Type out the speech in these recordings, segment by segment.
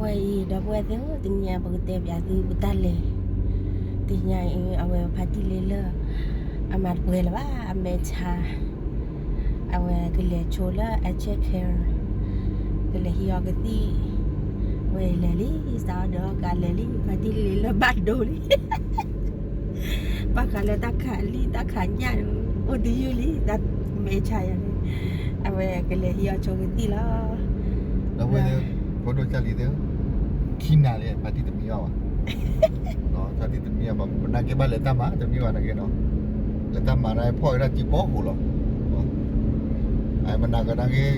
ဝဲအံၤ ဒီပုၢ်ဝဲၢ်သ့ၣ်ဧၢ, တနံၤအံၤ ပကတဲပၠးသုပတၢ်လဲၤ, တနံၤအံၤ အဝဲဖါတံၢ်လ့လၢၢ် အမၤတပှဲၤလၢၤဘၣ် အမဲာ်ဆါ, အဝဲကလဲၤဆိလၢ Aged Care ကလဲၤဟံးအီကသံၣ်, ဝဲလဲၤလံ စးအီၤဒီးကလဲၤလံ ဖါတံၢ်လ့လၢၢ်ဘၣ်ဒိလံ ဘၣ်ဃးလၢတၢ်ခးလံာ်တၢ်ခးညၣ်ဒီး အိၣ်တယုၢ်လံ တၢ်မဲာ်ဆါယၤန့ၣ်, အဝဲကလဲၤဟံးအီဆိကသံၣ်လီၤ. ဒီပုၢ်ဝဲၢ်သ့ၣ်, ဖိဒိၣ်ကၢ်လံၤသ့ၣ်, ခံနၤလံ ဖါတံၢ်တမံဘၣ်ဘၣ်, ဖါတံၢ်တမံဘၣ်ဘၣ် မနၤက့ဘၣ်လဲၤတၢ်မၤ တမံဘၣ်နၤက့နီၤ, လဲၤတၢ်မၤဒၣ်ဖီၣ်ဝဲဒၣ်ကံပိာ်ဃိလီၤ. မနၤက့နၤက့,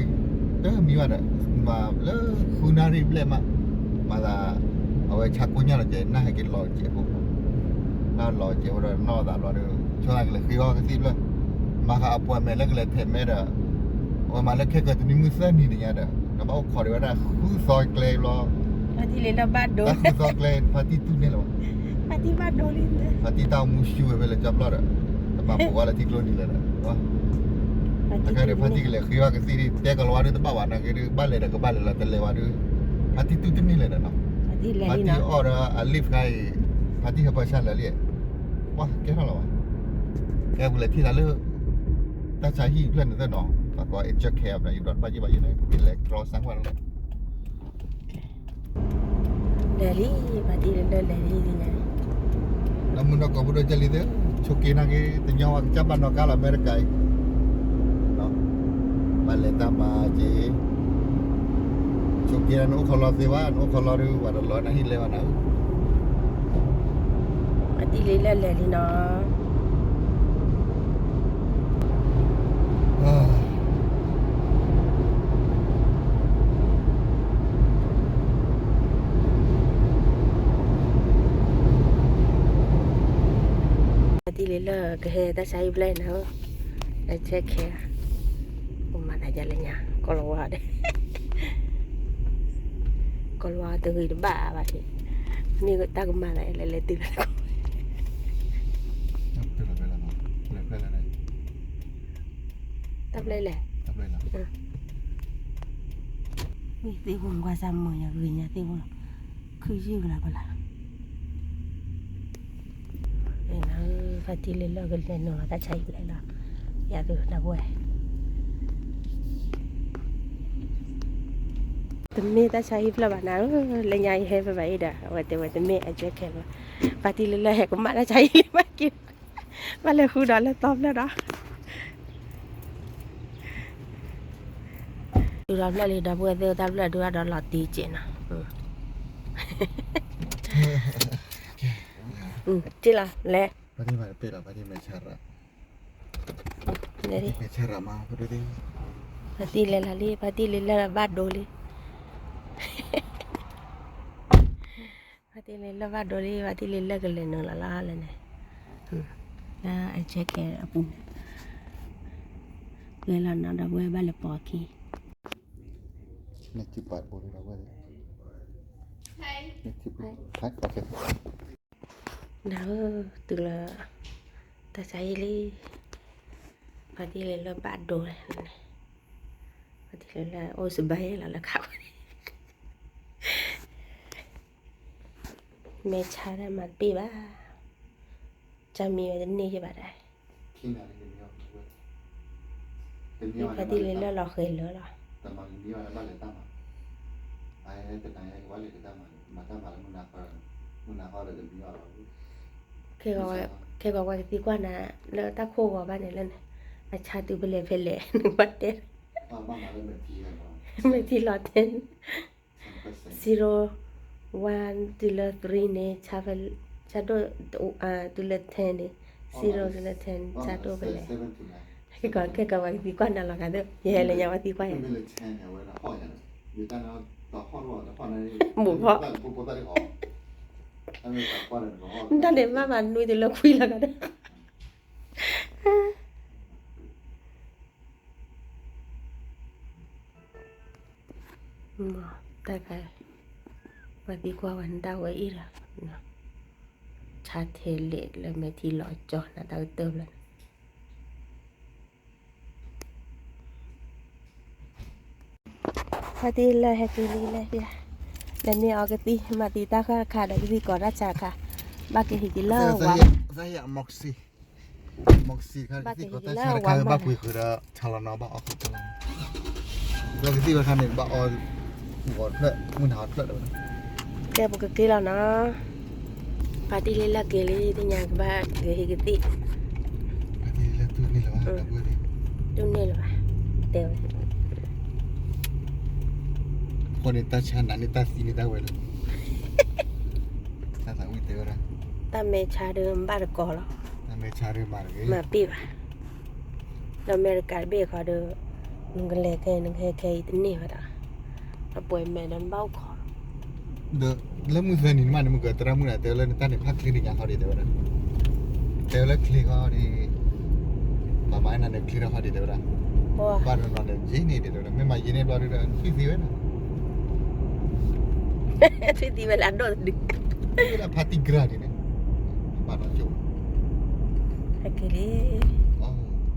တမံဘၣ်ဒီး, မၤလၢဃုနၣ်ရံၣ်ဘျဲၣ်မး, မၤသး, အဝဲဆါကိညၣ်လီၤကဲ နၢ်ဟဲက့ၤလီၤကဲးဖိ, နၢ်လီၤကဲးဖိဒီးနီၢ်သးဘျီဒီး ဆိသးကလဲၤဃ့အီကသံၣ်ဖျၢၣ်, မၤဃာ်အပှဲၤမဲာ်လၢကလဲၤထဲးမဲဒီး, အဝဲမၤလၢခဲကၢၤတနံၤမုၢ်သၢနံၤတညါဒီး နဘၣ်အိၣ်ခိးဒံးဝဲဒၣ်ဃုသီကျဲဘျီ, ဖါတံၢ်လ့လၢၢ်ဘၣ်ဒိ, တၢ်ဃုသီကျဲ ဖါတံၢ်တူၢ်န့ၢ်လၢၤဘၣ်, ဖါတံၢ်ဘၣ်ဒိလံ, ဖါတံၢ်တၢ်အိၣ်မူဆူၣ်ဝဲဖဲလဲၣ်ကၠီဘျီဒီး, တမၤပိာ်ဝဲလၢထံကျိနံၤလၢၤဒီး, တခါဒီးဖါတံၢ်ကလဲၤဃ့ဘၣ်ကသံၣ်ဒ် တဲကလီၤဝါဒ်တဘၣ်ဘၣ်နၤက့ဒ် ဘၣ်လဲၤဒီးကဘၣ်လဲၤလီၤ တလဲၤဝဲဒ်, ဖါတံၢ်တူၢ်တန့ၢ်လၢၤဒီးနီၤ, ဖါတံၢ်အီၣ်ဒီးအလံာ်ဖျါအံၤ, ဖါတံၢ်ဟဲပၢဆါလၢာ်လံ, ပှၤကဲထီၣ်လီၤဘၣ်, ကဲပူၤလဲၤထံၣ်သးလၢ တၢ်ဆါဟံၣ်ဖျၢၣ်န့ၣ်သ့ၣ်နီၤ, ပှၤကိး Aged Care ဘျီ ယဒိးတဘၣ်ယဘၣ်ယန့ၣ် ပကလဲၤကြီစၢ်ကွၢ်လီၤ လဲၤလံ, ဖါတံၢ်လ့လၢၢ်လဲၤလံ, လၢမုၢ်နီၢ်ကီၢ်ဖိဒိၣ်ကၢ်လံၤသ့ၣ်, ဆိးက့နၤက့ တညီဝဲကစၢ်ဘၣ်နီၢ်ကါလီၤ အမဲရကၤအံၤ, ဘၣ်လဲၤတၢ်မၤက့ၤ, ဆိးက့နၤ နအိၣ်ခီလီၤသ့ဘၣ်, နအိၣ်ခီလီၤဒီး ပှၤတလီၤနၤဟံၣ်လဲၤဘၣ်နၤဧၢ, ဖါတံၢ်လ့လၢၢ်လဲၤလံနီၤ ဖါတံၢ်လ့လၢၢ်ကဟဲတၢ်ဆါဟံၣ်ဖျၢၣ်နၤဧၢ, အဆဲခဲ, ကမၤသးဒ်လဲၣ်ညါ ကီၢ်လီၤဝါဒီး, ကီၢ်လီၤဝါတဂ့ၤတဘၣ်ဘၣ်, မ့ၢ်တၢ်ကမၤသးလဲၤလဲၤတုၤလီၤ, တၢ်ဖျၢၣ်လဲၣ်, သ့ၣ်ဖိကွၢ်စၢ်မုာ်ညါဂ့ၤညါသ့ၣ်ဖိလီၤ, ခုယုၢ်ကလၤဖဲလၢ ဖါတံၢ်လ့လၢၢ်ကလဲၤနုာ်လီၤတၢ်ဆါဟံၣ်ဖျၢၣ်လီၤ, ယၤသုဒီပုၢ်ဝဲၢ်, တမ့ၢ်တၢ်ဆါဟံၣ်ဖျၢၣ်ဘၣ်နၤဧၢ, လၢညါယဟဲဖဲဘၣ်အံၤဒီး အဝဲတဲဝဲတမ့ၢ် Aged Care ဘၣ်, ဖါတံၢ်လ့လၢၢ်ဟဲကမၣ်တၢ်ဆါဟံၣ်လံဘၣ်က့ၤ, ဘၣ်လဲၤဃုဒီးလၢသီဖျၢၣ်ဒီး တုၤဒီးဖျၢၣ်လံ ဒီပုၢ်ဝဲၢ်သ့ၣ် တၢ်ဖျၢၣ်ဒုးဒီးလီၤတံၢ်ကဲးနီၤ, က့လီၤလဲၤ, ဖါတံၢ်လဲၤလီၤလံ ဖါတံၢ်လ့လၢၢ်ဘၣ်ဒိလံ, ဖါတံၢ်လ့လၢၢ်ဘၣ်ဒိလံ ဖါတံၢ်လ့လၢၢ်ကလဲၤနုာ်လီၤလီၤလၢန့ၣ်, လၢ Aged Care အပူၤန့ၣ်, လဲၤလီၤနီၤ ဒီပုၢ်ဝဲၢ်ဘၣ်လဲၤပိာ်ခံ နၤဧၢ, တုၤလၢ တၢ်ဆါဟံၣ်လံ, ဖါတံၢ်လ့လၢၢ်ဘၣ်ဒိလံ, ဖါတံၢ်လ့လၢၢ်အိၣ်စဘဲလီၤလၢခးဝဲ, မဲာ်ဆါတၢ်မၤတဘၣ်ဘၣ်, ကၢ်မံဝဲတန့ၢ်ယဘၣ်ဒၣ် ဖါတံၢ်လ့လၢၢ်လီၤဃဲၤလၢာ်လီၤ, ခဲဂီၤဝဲကသံကွၢ်နၤ လၢတၢ်ခိၣ်ဂီၤဘၣ်န့ၣ်လၢန့ၣ်, အဆါတုၤဖဲလဲၣ်ဖဲလဲၣ်နဘၣ်တဲ, မဲာ်ထံလီၤတဲ, zero one တုၤလၢ three န့ၣ်, ဆၣ်ဒိၣ်, တုၤလၢ ten န့ၣ်, zero တုၤလၢ ten ဆၣ်ဒိၣ်ဖဲလဲၣ်, ခဲကီးဝဲကသံကွၢ်နၤလီၤဂာ်သ့ၣ် ယဟဲလၢညါဝဲသံကွၢ်ယၤ, ဘူးဖီ, နတၢ်န့ၣ်ဘၣ်မၤနွံတုၤလၢခွံလီၤဂာ်သ့ၣ် တၢ်ခါ, ပှၤသံကွၢ်ဝဲနတၢ်ဝဲအံၤဒီး, ဆါထဲလဲၣ်လၢမဲာ်ထံလီၤကၠီနၤတၢ်ကတၢၢ်ဘျီန့ၣ်, ဖါတံၢ်လ့လၢၢ်ဟဲက့ၤလံလဲၣ်, လဲၤန့ၢ်အီကသံၣ် မၤသံတၢ်ဃၢ်တခါဒီး ကသံၣ်ကိးတၢ်ဆါတခါ, ဘၣ်ကဟံးက့ၤလၢဝါ, သးဟ့ၣ်အမီၢ်ကစံၣ်, မီၢ်ကစံၣ်တခါ ကသံၣ်ကိးတၢ်ဆါတခါ ဘၣ်ကွံာ်ဃုာ်ဒီးဆါလီၤနီၤ ဘၣ်အီၣ်ဃုာ်ဆါလီၤနီၤ, ဒီးကသံၣ်ဝဲခါန့ၣ် ဘၣ်အီၣ်ဂီၤတဖျၢၣ် မုၢ်နၤအီၤတဖျၢၣ်ဒီးဝဲဒၣ်, ကဲပကက့ၤလီၤနီၤ, ပာ်တံၢ်လၢလၢက့ၤလံ သ့ၣ်ညါကဘၣ်ကဟံးကသံၣ်, ပာ်တံၢ်လၢတူၢ်န့ၢ်လၢၤဘၣ်, တူၢ်န့ၢ်လၢၤဘၣ်, တဲဝဲ အဃိန့ၣ်တၢ်ဆါနၤန့ၣ်တၢ်သံန့ၣ်တၢ်ဝဲလီၤ, တၢ်သးဝံၣ်တဲဝဲဒၣ်, တၢ်မဲဆါဒီးဘၣ်တကီလီၤ, တၢ်မဲဆါဒီးမၤတဂ့ၤ, မၤပ့ၢ်ဘၣ်, ဒီးအမဲရကၤတဘ့ၣ်ဃီဒီး, နကလဲၤခဲအံၤ နကဟဲခဲအံၤတန့ၢ်ဝဲဒၣ်, အပှဲၤမဲာ်ဒီးနဘၣ်အိၣ်ခိး ဒီးလၢမုၢ်သၢနံၤနမးန့ၣ် မုၢ်ကသရၣ်မုၣ်န့ၣ် တဲဝဲလၢနတၢ်န့ၣ် ဖးချ့န့ၣ်ညါဟီဒံးတဲဝဲဒၣ်, တဲဝဲလၢချ့ဃီဒံး, မၤမၤနၤန့ၣ်ချ့ထီၣ်ဟီဒံးတဲဝဲဒၣ်, ဘၣ်နီၤနီၤန့ၣ် ယ့န့ၣ်ဒံးတဲဝဲဒၣ် မ့ၢ်မၤယ့န့ၣ်ဘျီဒုဒီး ထွံၣ်သံဝဲနီၤ, ထွံၣ်သံဝဲလၢအဒိၣ်တဒု, ဖးတံၢ်ကြၢးဒံးန့ၣ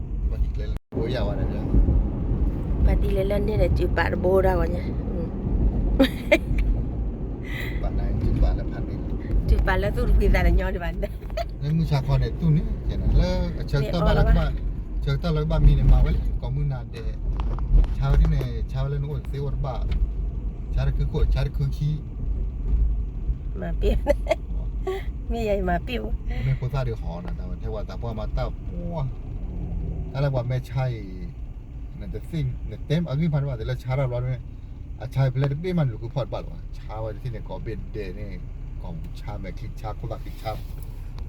်, ဘၣ်နီၤကၠိ, ဟဲက့ၤလံ, ဘၣ်ကျဲလၢ ပှၤသံလၢလၢန့ၣ်ဒီး စုပာ်တဘိဒၣ်ဂီၤညါ, စုပာ်လၢသူၣ်တဖှံသးတညီဒံးဘၣ်, လၢမုၢ်ဆါခီန့ၣ် တူၢ်န့ၢ်, လၢအဆၢကတီၢ်ဘၣ်လၢကဘၣ်, ဆၢကတီၢ်လၢကဘၣ်မံန့ၣ် မၤဝဲလံ ကိးမုၢ်နၤဒဲး, ဆါဝဲဒ်န့ၣ် ဆါဝဲလၢနအိၣ်သ့အိၣ်တဘၣ်, ဆါတခုခိၣ် ဆါတခုခံ မၤပ့ၢ်, မ့ၢ်ယၤယမၤပ့ၢ်, မ့ၢ်ဖိသၣ်ဒုးဟီနၤ တၢ်ဝဲထဲဝဲသးပှၢ်မၤတၢ်ပှၢ်, တၢ်လၢပှၤမဲဆါအံၤ, နတသ့ၣ်နတဲအဂံၢ်ဖးတဘၣ် တဲလၢဆါတၢ်ဘျီန့ၣ်, အဆါဖဲလဲၣ်တဘ့ၣ်မးနလူၤဃုဖီၣ်တဘၣ်လၢၤဘၣ်, ဆါဝဲတသ့ၣ်န့ၣ် ကိးဘ့ၣ်ဒဲးန့ၣ်, ကိးဆါမဲာ်ချံဆါခိၣ်သၣ်ချံဆါ,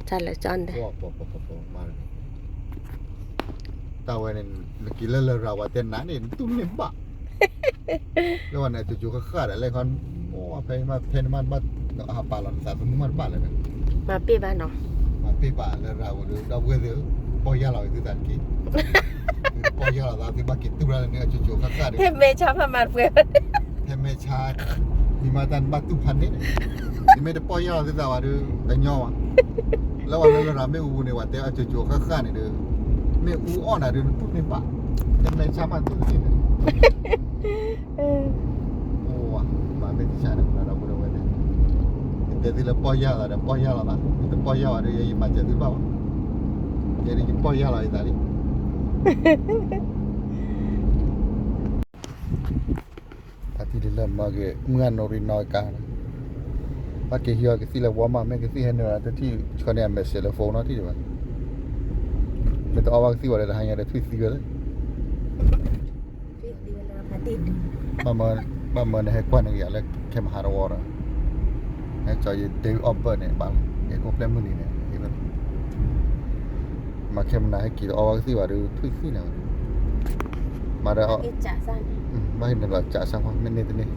ဆါလၢာ်ကၠီန့ၣ်, မၤ တၢ်ဝဲန့ၣ် နက့ၤလၢလရာ်ဝဲတဲနၤန့ၣ် နတူၢ်န့ၢ်ဘၣ်, လၢဝဲန့ၣ် အစိၤစိၤဃၣ်ဃၣ်ဒီး လဲၤခီ, ဖဲမး ဖဲနမးတဘၣ်, ဟးပာ်လီၤနသးသမူမးတဘၣ်လၢၤ, မၤပ့ၢ်ဘၣ်နီၤ, မၤပ့ၢ်ဘၣ်လၢရၤဝဲဒီး ဒီပုၢ်ဝဲၢ်သ့ၣ်ဧၢ, ပီၢ်ယၢ်လီၤသုသးတက့ၢ်, ပီၢ်ယၢ်လီၤသးသုဘၣ်က့ၤတူၢ်ရၣ်လၢန့ၣ် အစိၤစိၤဃၣ်ဃၣ်ဒီး, ဖဲမဲဆါမးမၤတပှဲၤ, ဖဲမဲဆါ, မ့ၢ်မးတၢ်နဘၣ်တူၢ်ဖးန့ၣ်, မ့မ့ၢ်တပီၢ်ယၢ်လီၤသုသးဝဲဒီး တညီဘၣ် လၢဝဲလၢလရာ်မ့ၣ်အူပူၤန့ၣ် ပှၤတဲအစိၤစိၤဃၣ်ဃၣ်န့ၣ်ဒီး, မ့ၣ်အူအီၣ်နၤဒီး နတူၢ်န့ၢ်ဘၣ်, တမဲာ်ဆါမးတူၢ်န့ၢ်န့ၣ်, အိၣ်ဝဲ, မၤမ့ၢ်တဆါန့ၣ် ဒီပုၢ်ဝဲၢ်သ့ၣ်, ယတဲသုလၢပီၢ်ယၢ်လီၤဒီး ပီၢ်ယၢ်လီၤသး, တပီၢ်ယၢ်ဘၣ်ဒီး ယဲယမၤစၢၤသုတဘၣ်ဘၣ်, ယဲဒၣ်ယပီၢ်ယၢ်လီၤယသးလံ တၢ်ထံၣ်လံလၢမၤဂ့ၤ မုၢ်ဂၤနိရံနီၢ်ကါ, ဘၣ်က့ၤဟံးအီၤကသံၣ်လၢ Walmart မ့ၢ်ကသံၣ်ဟဲနုာ်လီၤတထံၣ် ဆှၢန့ၢ်အ message လၢ phone နီတထံၣ်ဘၣ်, မ့ၢ်တအီၣ်ဘၣ်ကသံၣ်ဝဲဒီး တဟါညါဒီးထွံၣ်သံဝဲလၢ ဘၣ်မၢနဟဲကွၢ်န့ၢ်ကယၤလၢ ခဲမဟါတဝီဒီး, ဟဲကၠီယ date of birth န့ၣ် ဘၣ်လီၤ ယကအိၣ်ဖျဲၣ်မုၢ်နံၤန့ၣ်, မ့ၢ်ခဲမနၤဟဲက့ၤတအီၣ်ဘၣ်ကသံၣ်ဘၣ်ဒီး ထွံၣ်သံန့ၣ်, မၤဒီး, ဘၣ်ဟံးန့ၣ်လီၤကၠးစၢ်ဖီ မ့ၢ်န့ၢ်တန့ၢ်